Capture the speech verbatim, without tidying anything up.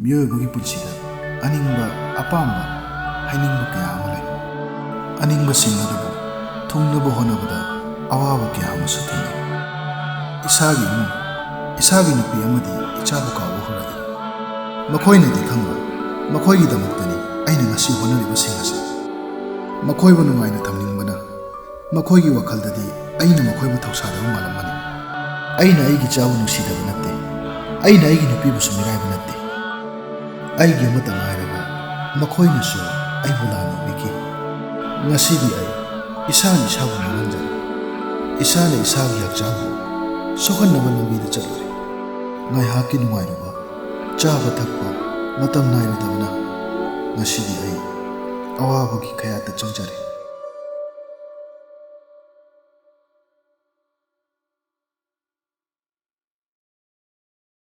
ꯃꯤꯑꯣꯏꯕꯒꯤ ꯄꯨꯟꯁꯤꯗ ꯑꯅꯤꯡꯕ, ꯑꯄꯥꯝꯕ, ꯍꯥꯏꯅꯤꯡꯕ ꯀꯌꯥ ꯑꯃ ꯂꯩ꯫ ꯑꯅꯤꯡꯕꯁꯤꯡ ꯑꯗꯨꯕꯨ ꯊꯨꯡꯅꯕ ꯍꯣꯠꯅꯕꯗ ꯑꯋꯥꯕ ꯀꯌꯥ ꯑꯃꯁꯨ ꯊꯦꯡꯅꯩ꯫ ꯏꯁꯥꯒꯤ ꯏꯃꯨꯡ, ꯏꯁꯥꯒꯤ ꯅꯨꯄꯤ ꯑꯃꯗꯤ ꯏꯆꯥꯕꯨ ꯀꯥꯎꯕ ꯍꯧꯔꯛꯏ꯫ ꯃꯈꯣꯏꯅꯗꯤ ꯈꯪꯂꯣꯏ, ꯃꯈꯣꯏꯒꯤꯗꯃꯛꯇꯅꯤ ꯑꯩꯅ ꯉꯁꯤ ꯍꯣꯠꯅꯔꯤꯕꯁꯤꯡ ꯑꯁꯤ꯫ ꯃꯈꯣꯏꯕꯨ ꯅꯨꯡꯉꯥꯏꯅ ꯊꯝꯅꯤꯡꯕꯅ ꯃꯈꯣꯏꯒꯤ ꯋꯥꯈꯜꯗꯗꯤ ꯑꯩꯅ ꯃꯈꯣꯏꯕꯨ ꯊꯧꯁꯥꯗꯕ ꯃꯥꯜꯂꯝꯃꯅꯤ꯫ ꯑꯩꯅ ꯑꯩꯒꯤ ꯏꯆꯥꯕꯨ ꯅꯨꯡꯁꯤꯗꯕ ꯅꯠꯇꯦ, ꯑꯩꯅ ꯑꯩꯒꯤ ꯅꯨꯄꯤꯕꯨꯁꯨ ꯃꯤꯔꯥꯏꯕ ꯅꯠꯇꯦ꯫ ꯑꯩꯒꯤ ꯑꯃꯠꯇ ꯉꯥꯏꯔꯕ ꯃꯈꯣꯏꯅꯁꯨ ꯑꯩꯕꯨ ꯂꯥꯟꯅ ꯎꯕꯤꯈꯤ꯫ ꯉꯁꯤꯗꯤ ꯑꯩ ꯏꯁꯥꯅ ꯏꯁꯥꯕꯨ ꯃꯥꯡꯍꯟꯖꯔꯦ꯫ ꯏꯁꯥꯅ ꯏꯁꯥꯒꯤ ꯍꯛꯆꯥꯡꯕꯨ ꯁꯣꯛꯍꯟꯅꯕ ꯂꯝꯕꯤꯗ ꯆꯠꯂꯨꯔꯦ꯫ ꯉꯥꯏꯍꯥꯛꯀꯤ ꯅꯨꯡꯉꯥꯏꯔꯕ ꯆꯥꯕ ꯊꯛꯄ ꯃꯇꯝ ꯅꯥꯏꯔꯨꯗꯕꯅ ꯉꯁꯤꯗꯤ ꯑꯩ ꯑꯋꯥꯕꯒꯤ ꯀꯌꯥꯠꯇ ꯆꯪꯖꯔꯦ꯫